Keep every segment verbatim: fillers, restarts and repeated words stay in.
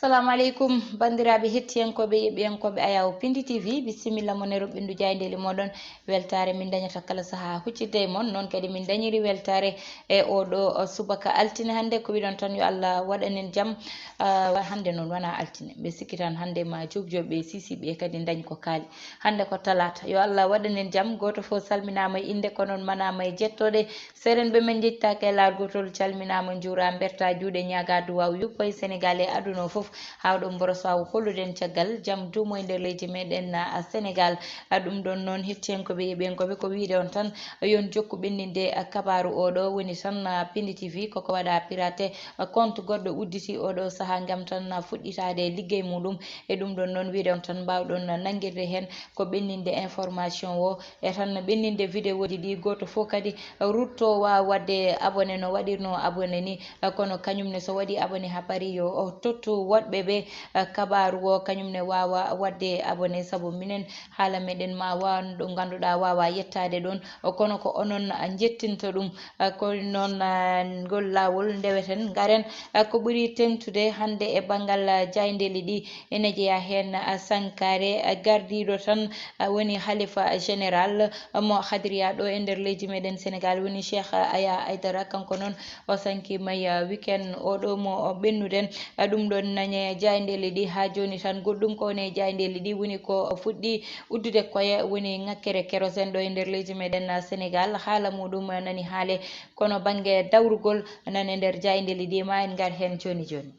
Assalamu aleykum, banndiraaɓe hettiyankooɓe, yeɓiyankooɓe Ayaw Pindi T V, bisimilla mon e roɓɓindu jaayndeeli mooɗon. Weltaare min dañata kala sahaa huccitde e mon, noon kadi min dañiri weltaare e oɗo subaka altine hannde. Ko wiɗon tan yo Allah waɗanen jam. Ah, hannde noon wonaa altine, mbe sikki tan hannde ma joɓ joɓ ɓe sisi ɓe kadi dañ ko kaali. Hannde ko talaata, yo Allah waɗanen jam. Gooto fof salminaama e innde, ko noon manaama e jettooɗe. Seerenɓe men njettitaake e laargotol, calminaama, njuuraa, mbertaa juuɗe, ñaagaa duwaaw, yuppo e Senegaal e aduna o fof, haa ɗo mboro saawo kolluɗen caggal jam duumo e nder leydi meɗen, a, Senegaal. A, ɗum ɗoon noon, hettiyankooɓe, yeɓiyankooɓe, ko wiyde on tan, yon jokku ɓenninde, a, kabaaru o ɗo woni tan, a, Pindi T V, koko waɗa pirate, a, compte goɗɗo udditi oɗo sahaa ngam tan, a, fuɗɗitaade liggey muɗum. E ɗum ɗoon noon, wiyde on tan, mbaawɗon nanngirde heen ko ɓenninde information o, e tan ɓenninde vidéo ji ɗi, gooto fof kadi rutto waawa waɗde abonné no waɗirno abonné ni, kono kañum ne so waɗi abonné haa paari yo o tottu woɗɓe ɓe, eh, kabaaru o, kañum ne waawa waɗde abonné, sabu minen haala meɗen ma waawan ɗo ngannduɗaa waawa yettaade ɗoon, kono ko onon njettinta ɗum. Eh, ko noon, eh, ngol laawol ndeweten, ngaren, eh, ko ɓuri teeŋtude hannde e banngal, eh, jaayndeeli ɗi. Ene jeyaa heen, a, sankaare, a, gardiiɗo tan, a, woni halifa général mo Hadriya ɗo e nder leydi meɗen Senegaal, woni Cheikh Aya Aidara. Kanko noon o sankiima e, a, weekend o ɗo mo o ɓennuɗen. A, ɗum ɗoon nani e jaayndeeli ɗi haa jooni tan. Goɗɗum ko woni e jaayndeeli ɗi woni ko fuɗɗi uddude koye woni ŋakkere kérosène ɗo e nder leydi meɗen, a, Senegaal. Haala muɗum nani haale, kono bannge dawrugol nani e nder jaayndeeli ɗi, ma en ngar heen jooni jooni.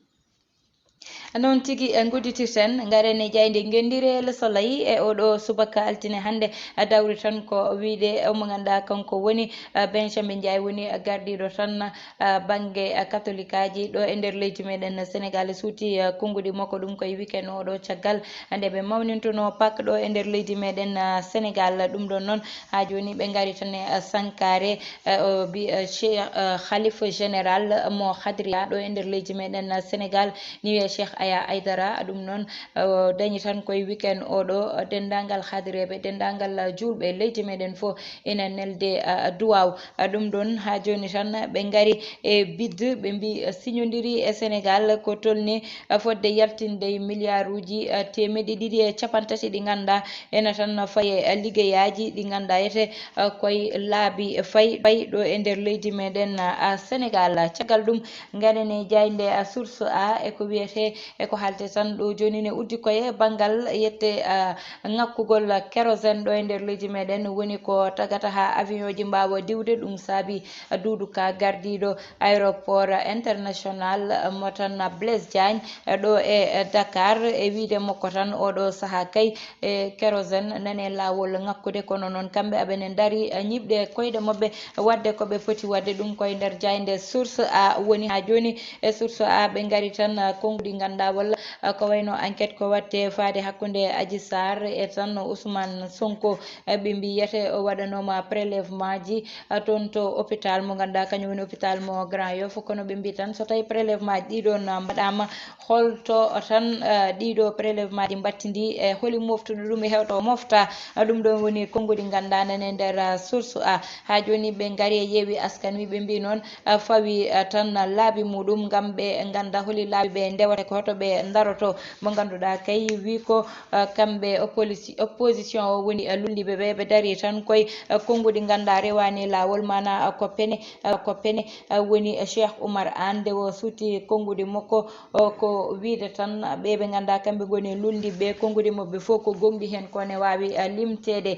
Noon tigi, eh, ngudditirten, ngaren e jaaynde ngenndire Le Soleil e oɗo subaka altine hannde, eh, dawri tan ko wiyde, eh, mo ngannduɗaa kanko woni, eh, Benjamin Ndiaye woni, eh, gardiiɗo tan, eh, bannge, eh, katolikaaji ɗo e nder leydi meɗen Senegaal, suuti, eh, konnguɗi makko ɗum koye weekend oɗo caggal nde ɓe mawnintunoo Pâques ɗo e nder leydi meɗen, eh, Senegaal. Ɗum ɗoon noon haa jooni ɓe ngari tan e, eh, sankaare, eh, o bi, eh, Cheikh, eh, Khalife général mo Hadriya ɗo e nder leydi meɗen, eh, Senegaal, ni wiyee Cheikh Aya Aidara. Ɗum noon, eh, o dañi tan koye weekend oɗo, eh, denndaangal Hadriyeeɓe, denndaangal, eh, juulɓe leydi meɗen fof ina nelde, eh, duwaaw. Eh, ɗum ɗoon haa jooni tan ɓe ngari e bidde, ɓe mbi, eh, siñondiri e Senegaal ko tolni, eh, fotde yaltinde e miliyaaruuji, eh, teemeɗɗe ɗiɗi e cappanɗe tati ɗi ngannduɗaa ene tan faye, eh, liggeyaaji ɗi ngannduɗaa ete, eh, koye laabi fayi, fayi ɗo e nder leydi meɗen, eh, Senegaal. Caggal ɗum, ngaren e jaaynde, eh, Source A e ko wiyetee, e ko haaletee tan ɗo jooni ne uddi koye banngal yette, eh, ŋakkugol kérosène ɗo e nder leydi meɗen, woni ko tagata haa avion ji mbaawa diwde. Ɗum saabi, eh, Doudou Ka, gardiiɗo aéroport international, eh, mo tan Blaise Diagne, eh, ɗo e, eh, Dakar. E wiyde makko tan, oɗo sahaa kay, e kérosène nani e laawol ŋakkude, kono noon kamɓe aɓene ndarii, eh, ñiiɓde koyɗe maɓɓe waɗde ko ɓe poti waɗde ɗum koye nder jaaynde Source A woni haa jooni. E Source A ɓe ngari tan, eh, konnguɗi ngannduɗaa walla, eh, ko wayno enquête ko waɗte faade hakkunde Adji Sarr e tan Ousmane Sonko. Eh, ɓe mbi yete o waɗanooma prélèvement ji, eh, toon to hôpital mo ngannduɗaa kañum woni hôpital mo Grand Yoff, kono ɓe mbi tan so tawi prélèvement ji ɗi ɗoon, eh, mbaɗaama, holto tan, eh, ɗiɗo prélèvement ji mbattidi e holi moftude ɗum e hewto mofta? Eh, ɗum ɗoon woni konnguɗi ngannduɗaa nani e nder, eh, Source A. Haa jooni ɓe ngari e Yewwi Askan Wi, ɓe mbi noon, eh, fawi, eh, tan laabi muɗum ngam ɓe ngannda holi laabi ɓe ndewata, ko hoto ɓe ndaroto. Mo ngannduɗaa kay wi ko, eh, kamɓe opposi-, opposition o woni, eh, lulliɓe ɓe, ɓe ndarii tan koye, eh, konnguɗi ngannduɗaa rewaani laawol, maanaa, eh, ko pene, eh, ko pene, eh, woni, eh, Cheikh Oumar Anne, nde o suuti konnguɗi makko, o ko wiyde tan, ɓe ɓe ngannduɗaa kamɓe ngoni luulndiiɓe, konnguɗi maɓɓe fof ko goongɗi heen, ko ne waawi, eh, limteede.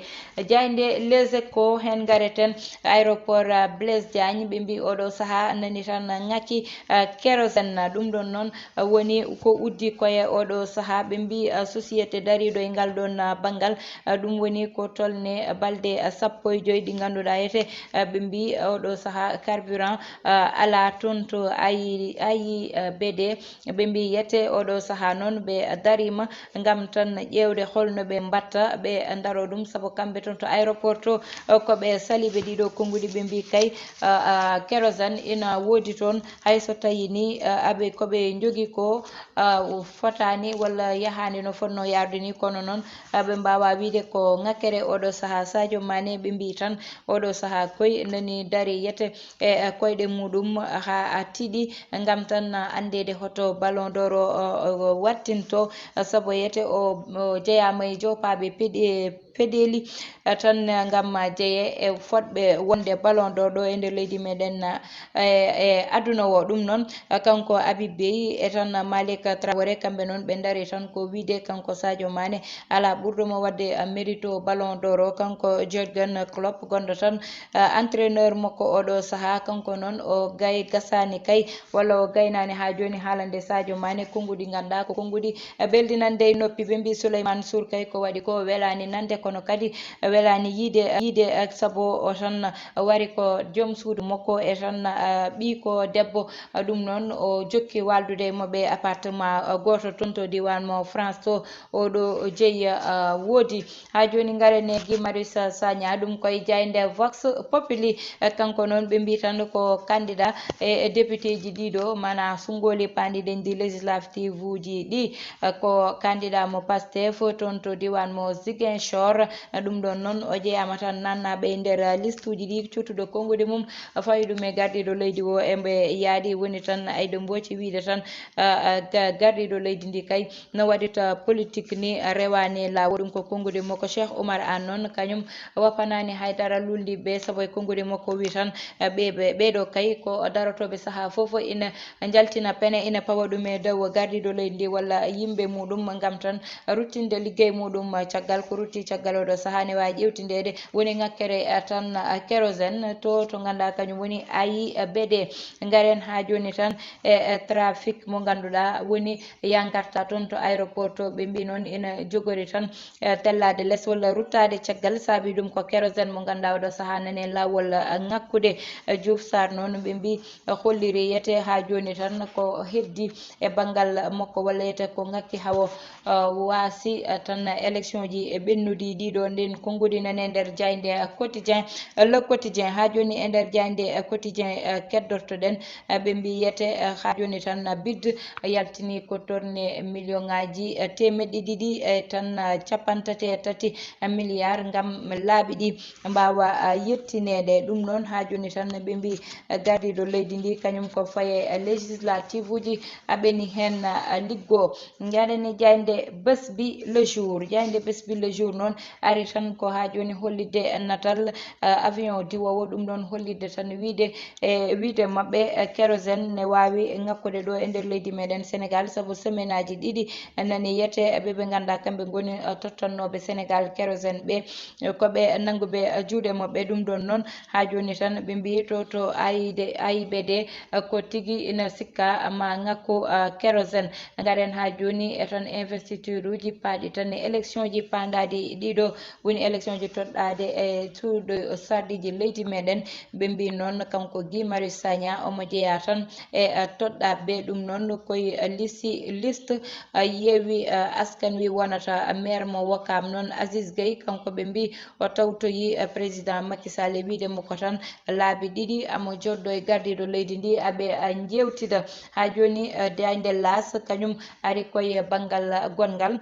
Jaaynde Les Échos heen ngareten, aéroport, eh, Blaise Diagne, ɓe mbi oɗo sahaa nani tan ŋakki, eh, kérosène. Ɗum ɗoon noon, eh, woni ko uddi koye oɗo sahaa. Ɓe mbi, eh, société dariiɗo e ngal ɗoon, eh, banngal, eh, ɗum woni ko tolne, eh, balɗe, eh, sappo e joy ɗi ngannduɗaa ete, eh, ɓe mbi oɗo sahaa carburant, eh, alaa toon to A I, A I B D. Ɓe mbi yete oɗo sahaa noon ɓe dariima ngam tan ƴeewde holno ɓe mbatta ɓe ndaro ɗum, sabu kamɓe toon to aéroport to, eh, ko ɓe saliiɓe ɗiɗo konnguɗi. Ɓe mbi kay, eh, eh, kérosène ina woodi toon, hay so tawi ni, eh, aɓe ko ɓe njogii ko ah, fotaani walla yahaani no fotnoo yaarude ni, kono noon, ah, ɓe mbaawaa wiyde ko ŋakkere oɗo sahaa. Sadio Mané, ɓe mbii tan oɗo sahaa koy nani dari yete e, e koyɗe muɗum haa tiiɗi ngam tan anndeede hoto Ballon d'Or o, o, o wattinto, sabu yete o, o jeyaama e joopaaɓe peɗe-, peɗeeli, eh, tan, eh, ngam jeye e fotɓe wonde Ballon d'Or ɗo e nder leydi meɗen, eh, e, e aduna o. Ɗum noon, eh, kanko Habib Beye e tan Malick Traoré, kamɓe noon ɓe ndari tan ko wiyde kanko Sadio Mané alaa ɓurɗo mo waɗde, eh, mérite o Ballon d'Or o. Kanko Jurgen Klopp, gonɗo tan, eh, entraîneur makko oɗo sahaa, kanko noon o gay-, gasaani kay, walla o gaynaani haa jooni haalande Sadio Mané konnguɗi ngannduɗaa ko konnguɗi, eh, belɗinande e noppi. Ɓe mbii Souleymane Sourkay ko waɗi ko welaani nande, kono kadi welaani yiide, yiide, eh, sabu o tan wari ko joom suudu makko e tan, eh, ɓiy ko debbo. Eh, ɗum noon o jokki waaldude e maɓɓe appartement, eh, gooto toon to diiwaan mo France to. Oɗo jeyi, eh, woodi. Haa jooni ngaren e Guy Marius Sagna, ɗum koye jaaynde Vox Populi. Eh, kanko noon ɓe mbii tan ko candidat e, e député ji ɗiɗo, maanaa sunngooli paandi ɗen ɗi législative uji ɗi. Eh, ko candidat mo Pastef toon to diiwaan mo Ziguinchor. Eh, ɗum ɗoon noon o jeyaama tan naatnaaɓe e nder, eh, liste uji ɗi, cuttuɗo konnguɗi mum, eh, fawi ɗum e gardiiɗo leydi o, e mbe yaaɗi. Woni tan Aïda Mbodj wiyde tan, eh, eh, ga-, gardiiɗo leydi ndi kay no waɗirta politique ni rewaani laawol. Ɗum ko konnguɗi makko. Cheikh Oumar Anne noon, kañum wafanaani hay dara luulndiiɓe, sabu e konnguɗi makko o wi tan, eh, ɓe, ɓe, ɓeeɗo kay ko darotooɓe sahaa fof ina njaltina pene, ina pawa ɗum e dow gardiiɗo leydi ndi walla yimɓe muɗum ngam tan ruttinde liggey muɗum caggal. Ko rutti caggal oɗo sahaa ne waawi ƴeewtindeede woni ŋakkere, eh, tan, eh, kérosène to, to ngannduɗaa kañum woni A I B D. Ngaren haa jooni tan e, e trafic mo ngannduɗaa woni yankarta toon to aéroport to. Ɓe mbii noon ina jogori tan, e, tellaade les walla ruttaade caggal. Saabii ɗum ko kérosène mo ngannduɗaa oɗo sahaa nani e laawol, e, ŋakkude. E, Diouf Sarr noon ɓe mbii, e, holliri yete haa jooni tan ko heddi e banngal makko walla yete ko ŋakki hawo, e, waasi, e, tan élection ji e ɓennuɗi ɗiɗo ndeen konnguɗi nani e nder jaaynde, e, Quotidien, e, Le Quotidien. Haa jooni e nder jaaynde, e, Quotidien, e, keddortoɗen, e, ɓe mbii yete, e, haa jooni tan, e, BID yaltini ko tourné million ŋaaji, e, teemeɗɗe ɗiɗi, e, tan, e, capanɗe tati e tati milliard ngam laabi ɗi mbaawa, e, yettineede. Ɗum noon haa jooni tan ɓe mbii, e, gardiiɗo leydi ndi kañum ko faye, e, législative uji aɓeni heen, e, liggo. Ngaren e jaaynde Bés Bi Le Jour. Jaaynde Bés Bi Le Jour noon ari tan ko haa jooni hollitde natal, eh, avion diwoowo, ɗum ɗoon hollitde tan wiyde, e wiyde maɓɓe, eh, kérosène ne waawi ŋakkude ɗo e nder leydi meɗen Sénégal, sabu semaine aji ɗiɗi nani yete ɓe ɓe ngannduɗaa kamɓe ngoni, eh, tottannooɓe Sénégal kérosène ɓe, eh, ko ɓe nannguɓe, eh, juuɗe maɓɓe. Ɗum ɗoon noon haa jooni tan ɓe mbii to, to A I D, A I B D, eh, ko tigi ina sikka ma ŋakku, eh, kérosène. Ngaren haa jooni e tan investiture uji paaɗi tan e élection ji paandaaɗi ɗiɗo, woni élection ji toɗɗaaɗe e suudu sarɗiiji leydi meɗen. Ɓe mbii noon kanko Guy Marius Sagna omo jeyaa tan e, e toɗɗaaɓe. Ɗum noon koye lisi, liste, e, Yewwi, e, Askan Wi wonata. Maire mo Ouakam noon Aziz Gueye, kanko ɓe mbii o tawtoyi, e, président Macky Sall e wiyde mo ko tan laabi ɗiɗi amo jooɗɗo e gardiiɗo leydi ndi aɓe, e, njeewtida. Haa jooni, eh, jaaynde L'As kañum ari koye banngal gonngal.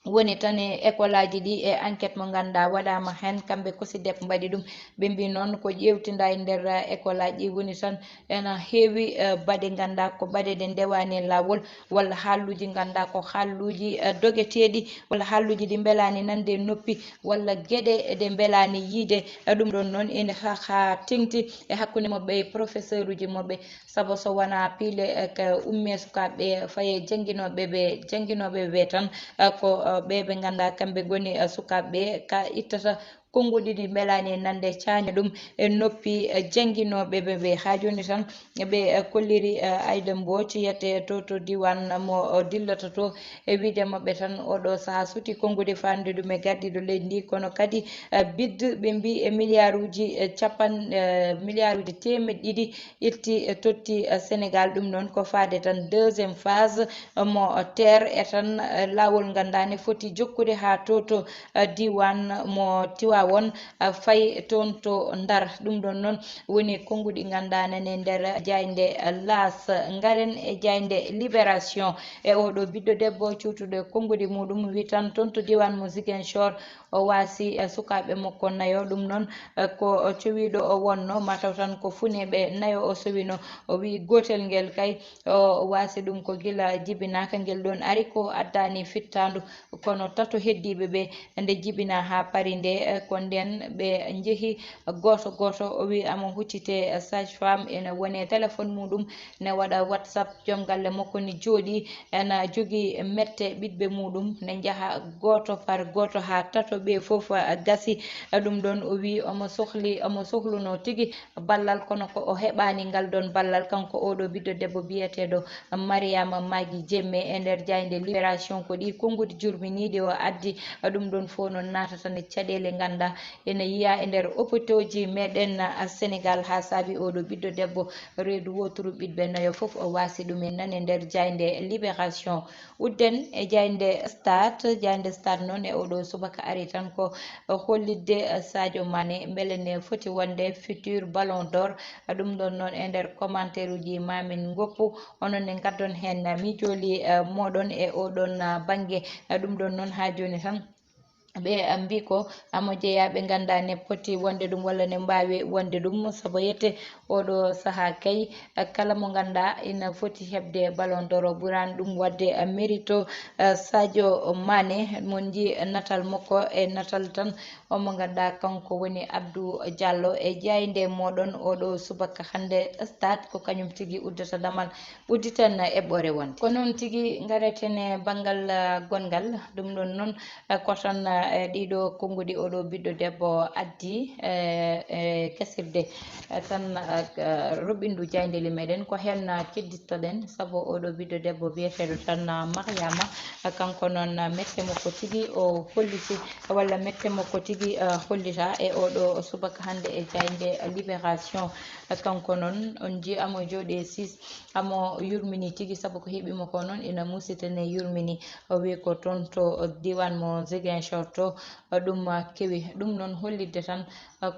Woni tan e école aji ɗi e enquête mo ngannduɗaa waɗaama heen, kamɓe COSYDEP mbaɗi ɗum. Ɓe mbii noon ko ƴeewtinda e nder, eh, école aji ɗi woni tan ena heewi, eh, baɗe ngannduɗaa ko baɗe ɗe ndewaani e laawol, walla haalluuji ngannduɗaa ko haalluuji, eh, dogeteeɗi, walla haalluuji ɗi mbelaani nande e noppi, walla geɗe ɗe mbelaani yiide. Eh, ɗum ɗoon noon ene haa, haa teŋti e hakkunde maɓɓe e professeur uji maɓɓe. Sabu so wonaa piile, eh, ka ummee sukaaɓe ɓe, faye jannginooɓe ɓe, jannginooɓe ɓe tan, eh, ko, eh, ɓe ɓe ngannduɗaa kamɓe ngoni, eh, sukaaɓe ɓe ka ittata konnguɗi ɗi mbelaani e nande caaña ɗum e noppi, eh, jannginooɓe ɓe ɓe. Haa jooni tan ɓe, eh, kolliri, eh, Aïda Mbodj yiyetee to, to diiwaan mo, eh, dillata to. E wiyde maɓɓe tan, oɗo sahaa suti konnguɗi faandude ɗum e gardiiɗo leydi ndi, kono kadi, eh, BID ɓe mbii e milliard uji, eh, capan-, eh, milliard uji teemeɗɗe ɗiɗi itti, eh, totti, eh, Sénégal. Ɗum noon ko faade tan deuxième phase, eh, mo, eh, TER e tan, eh, laawol ngannduɗaa ne foti jokkude haa to, to, eh, diiwaan mo Tiwaawan. won, ah, fayi toon to Ndar. Ɗum ɗoon noon woni konnguɗi ngannduɗaa nani e nder jaaynde Laas. Ngaren e jaaynde Libération. E oɗo ɓiɗɗo debbo cuutuɗo e konnguɗi muɗum wi tan toon to diiwaan mo Ziguinchor, o waasi, eh, sukaaɓe makko nayo. Ɗum noon, eh, ko cowiiɗo o wonno, mataw tan ko funeeɓe nayo o sowino. O wi gootel ngel kay, o waasi ɗum ko gila jibinaaka, ngel ɗoon ari ko addaani fittaandu. Kono tato heddiiɓe ɓe nde jibinaa haa paari nde, eh, ko ndeen ɓe njehi gooto gooto. O wi amo huccite, eh, sage-femme ene wone téléphone muɗum, ne waɗa WhatsApp. Joom galle makko ne jooɗii, ena jogii mette ɓiɗɓe muɗum, ne njaha gooto par gooto haa tato ɓe fof, ah, gasi. Ɗum ɗoon o wi omo sohli, omo sohluno tigi ballal, kono ko o heɓaani ngal ɗoon ballal, kanko oɗo ɓiɗɗo debbo biyeteeɗo Mariama Magi Jemme. E nder jaaynde Libération ko ɗi konnguɗi jurminiiɗi o addi. Ɗum ɗoon fof noon naatata nde caɗeele ngannduɗaa ene yiya e nder hôpitaux ji meɗen, ah, Sénégal, haa saabi oɗo ɓiɗɗo debbo reedu wooturu ɓiɗɓe nayo fof o waasi ɗum en nani e nder jaaynde Libération. Udden e jaaynde Stade. Jaaynde Stade noon e oɗo subaka ari tan ko hollitde Sadio Mané mbele ne foti wonde futur Ballon d'Or. Ɗum ɗoon noon e nder commentaire uji mamin ngoppu, onon ne ngaddon heen miijooli, eh, mooɗon e oɗon, ah, bannge. Ɗum ɗoon noon haa jooni tan ɓe mbi ko amo jeyaa ɓe ngannduɗaa ne poti wonde ɗum walla ne mbaawi wonde ɗum, sabu yette oɗo sahaa kay, kala mo ngannduɗaa ina foti heɓde Ballon d'Or o ɓuraani ɗum waɗde mérite. Eh, Sadio Mané, mon njii natal makko e natal tan omo ngannduɗaa kanko woni Abdou Diallo. E jaaynde mooɗon oɗo subaka hannde Stade ko kañum tigi uddata damal. Udditen eɓɓoore wonde. Ko noon tigi, ngareten e banngal, ah, gonngal. Ɗum ɗoon noon, ah, ko tan, ah, e ɗiɗo konnguɗi oɗo ɓiɗɗo debbo addi, eh, e kesirde, eh, tan, ah, ah, roɓɓindu jaayndeeli meɗen. Ko heen, ah, keddittoɗen, sabu oɗo ɓiɗɗo debbo biyeteeɗo tan, ah, Mariama, ah, kanko noon, ah, mette makko tigi o holliti, walla mette makko tigi, ah, hollita e oɗo subaka hannde e jaaynde Libération. Ah, kanko noon, on njii amo jooɗi e siis. Amo yurmini tigi, sabu ko heɓi mo ko noon ina musita ne yurmini. O wi ko toon to diiwaan mo Ziguinchor to, ɗum kewi. Ɗum noon hollitde tan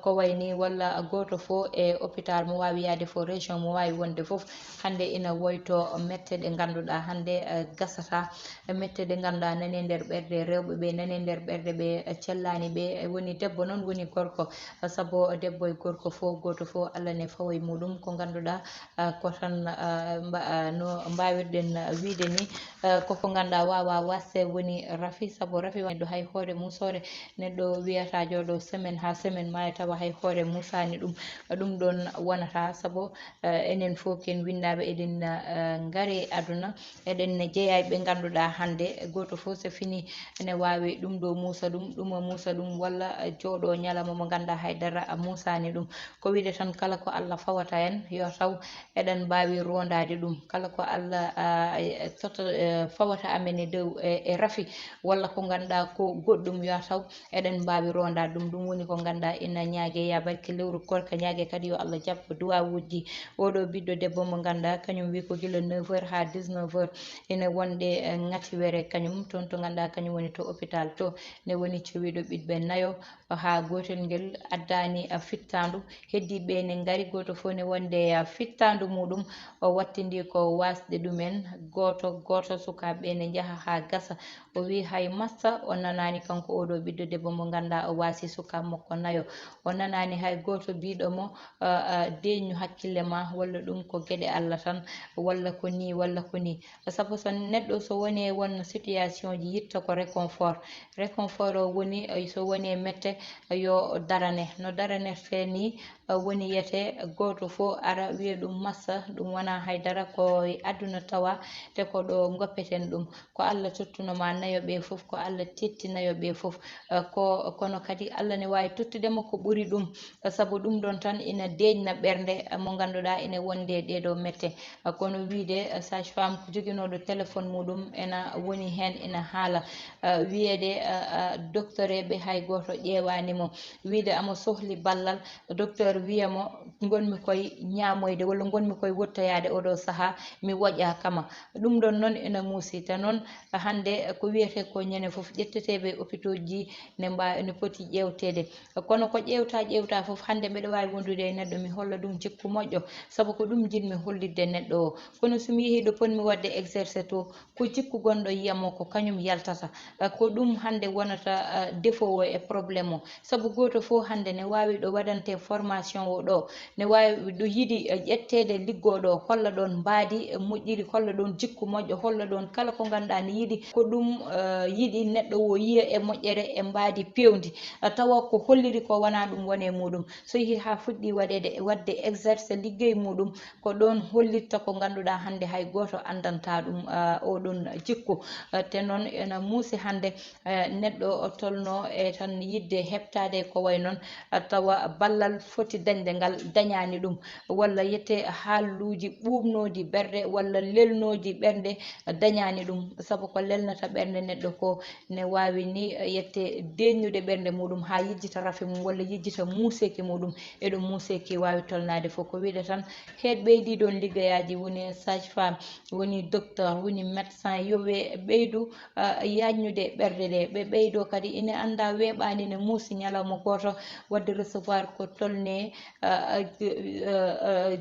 ko wayni walla gooto fof e hôpital mo waawi yahde fof, région mo waawi wonde fof, hannde ina woyto mette ɗe ngannduɗaa hannde, eh, gasata. Mette ɗe ngannduɗaa nani e nder ɓerɗe rewɓe ɓe, nani e nder ɓerɗe ɓe, eh, cellaani ɓe, eh, woni debbo noon, woni gorko. Sabu debbo e gorko fof, gooto fof, Allah ne fawa e muɗum ko ngannduɗaa, ah, ko tan, ah, mba-, ah, no mbaawirɗen, ah, wiyde ni, ah, koko ngannduɗaa waawaa waasde woni rafi, sabu rafi woni ɗo hay hoore muusoore, neɗɗo wiyata jooɗo semaine haa semaine maaya tawa hay hoore muusaani ɗum. Ɗum ɗoon wonata, sabu, ah, enen fof ken winndaaɓe eɗen, ah, ngari aduna, eɗen jeyaa e ɓe ngannduɗaa hannde gooto fof so fini ene waawi ɗum ɗo muusa ɗum, ɗum o muusa ɗum, walla jooɗo ñalawma mo ngannduɗaa hay dara a muusaani ɗum. Ko wiyde tan kala ko Allah fawata en, yo taw eɗen mbaawi rondaade ɗum. Kala ko Allah, ah, tota, eh, fawata amen e dow, e, e rafi, walla ko ngannduɗaa ko goɗɗum, yo taw eɗen mbaawi rondaade ɗum. Ɗum woni ko ngannduɗaa ina ñaage ya barke lewru koorka, ñaage kadi yo Allah jaɓ duwawuuji. Oɗo ɓiɗɗo debbo mo ngannduɗaa kañum wi ko gila neuf heures haa dix-neuf heures ina wonde, eh, ŋatiwere kañum toon to ngannduɗaa kañum woni to hôpital to. Ne woni cowiiɗo ɓiɗɓe nayo, haa gootel ngel addaani, ah, fittaandu. Heddiiɓe ne ngari, gooto fof ne wonde, ah, fittaandu muɗum. O wattindi ko waasde ɗumen gooto gooto, sukaaɓe ne njaha haa gasa. O wi hay massa o nanaani kanko oɗo ɓiɗɗo debbo mo ngannduɗaa o waasi sukaaɓe makko nayo. O nanaani hay gooto biiɗo mo, ah, ah, deeƴnu hakkille ma, walla ɗum ko geɗe Allah tan, walla ko nii, walla ko nii. Sabu so neɗɗo so woni e won situation ji yitta ko réconfort. Réconfort o woni, eh, so woni e mette, eh, yo darane. No daranertee nii, eh, woni yete gooto fof ara wiya ɗum massa, ɗum wonaa hay dara, ko e aduna tawa, te ko ɗo ngoppeten ɗum. Ko Allah tottuno ma nayo ɓe fof, ko Allah tetti nayo ɓe fof. Eh, ko, kono kadi Allah ne waawi tottude mo ko ɓuri ɗum. Eh, sabu ɗum ɗon tan ina deeƴna ɓernde, eh, mo ngannduɗaa ina wonde e ɗee ɗoo mette. Eh, kono wiyde, eh, sage-femme ko joginooɗo téléphone muɗum ena woni heen ina haala. Eh, wiyeede, eh, eh, docteur eɓe hay gooto ƴeewaani mo. Wiyde amo sohli ballal, docteur Wiya mo, ngonmi koye ñaamoyde walla ngonmi koye wottoyaade oɗo sahaa, mi woƴaa kama. Ɗum ɗon noon ena muusi. Te noon, hannde ko wiyetee ko ñande fof ƴetteteeɓe e opitooji ne mbaa-, ne poti ƴeewteede. Kono ko ƴeewta, ƴeewta fof, hannde mbeɗa waawi wondude e neɗɗo, mi holla ɗum jikku moƴƴo, sabu ko ɗum njiɗmi hollitde neɗɗo o. Kono so mi yehii ɗo potmi waɗde exercer to, ko jikku gonɗo yiya mo ko kañum yaltata. Eh, ko ɗum hannde wonata, eh, défaut o e problème o. Sabu gooto fof hannde ne waawi ɗo waɗante formation o ɗo, ne waawi ɗo yiɗi, eh, ƴetteede liggooɗo o, holla ɗoon mbaadi, eh, moƴƴiri, holla ɗoon jikku moƴƴo, holla ɗoon kala ko ngannduɗaa ne yiɗi. Ko ɗum, eh, yiɗi neɗɗo o yiya e moƴƴere e mbaadi peewndi. Eh, tawa ko holliri ko wonaa ɗum woni e muɗum. So yehii haa fuɗɗii waɗeede, waɗde exercer liggey muɗum, ko ɗoon hollitta ko ngannduɗaa hannde hay gooto anndantaa ɗum, ah, oɗon jikku. Ah, te noon ena muusi hannde, eh, neɗɗo o tolnoo e tan yiɗde heɓtaade ko wayi noon, ah, tawa ballal foti dañde ngal dañaani ɗum, walla yette haaluuji ɓuuɓnooji ɓerɗe walla lelnooji ɓernde dañaani ɗum. Sabu ko lelnata ɓernde neɗɗo ko ne waawi ni, eh, yette deeƴnude ɓernde muɗum haa yejjita rafi mum walla yejjita muuseeki muɗum. E ɗo muuseeki waawi tolnaade fof, ko wiyde tan heed ɓeydii ɗoon liggeyaaji, woni sage-femme, woni docteur, woni médecin, yo ɓe ɓeydu, ah, yaajnude ɓerɗe ɗe. Ɓe ɓeydoo kadi ina annda weeɓaani ne muusi ñalawma gooto waɗde recevoir ko tolnee, ah, ah, ah,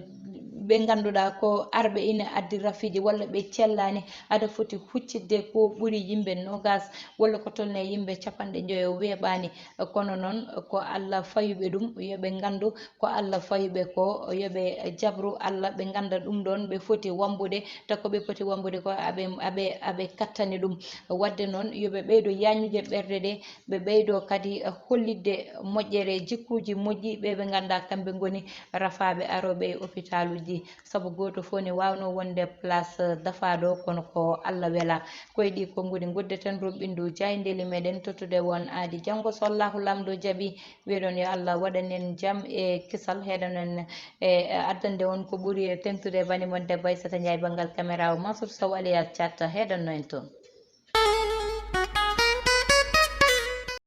ɓe ngannduɗaa ko arɓe ina addi rafiiji walla ɓe cellaani, aɗa foti huccitde ko ɓuri yimɓe noogas walla ko tolnee yimɓe capanɗe njoyo weeɓaani. Kono noon ko Allah fayuɓe ɗum, yo ɓe nganndu ko Allah fayuɓe ko, yo ɓe jabru Allah, ɓe ngannda ɗum ɗoon ɓe foti wambude, te ko ɓe poti wambude ko aɓe, aɓe, aɓe kattani ɗum. Waɗde noon yo ɓe ɓeydo yaajnude ɓerɗe ɗe, ɓe ɓeydo kadi hollitde moƴƴere jikkuuji moƴƴi ɓe ɓe ngannda kamɓe ngoni rafaaɓe arooɓe e opitaaluuji. Sabu gooto fof ne waawnoo wonde place dafaaɗo, kono ko Allah welaa. Ko e ɗii konguɗi ngoddeten roɓɓindu jaayndeeli meɗen, tottude on aadi janngo, so Allahu Laamɗo jaɓi. Mbiɗon yo Allah waɗan en jam e kisal, heɗanon e addande on ko ɓuri teŋtude e bani mon debbo Aissata Ndiaye banngal caméra o, Mansour Sow alias Thiat, heɗanno en toon.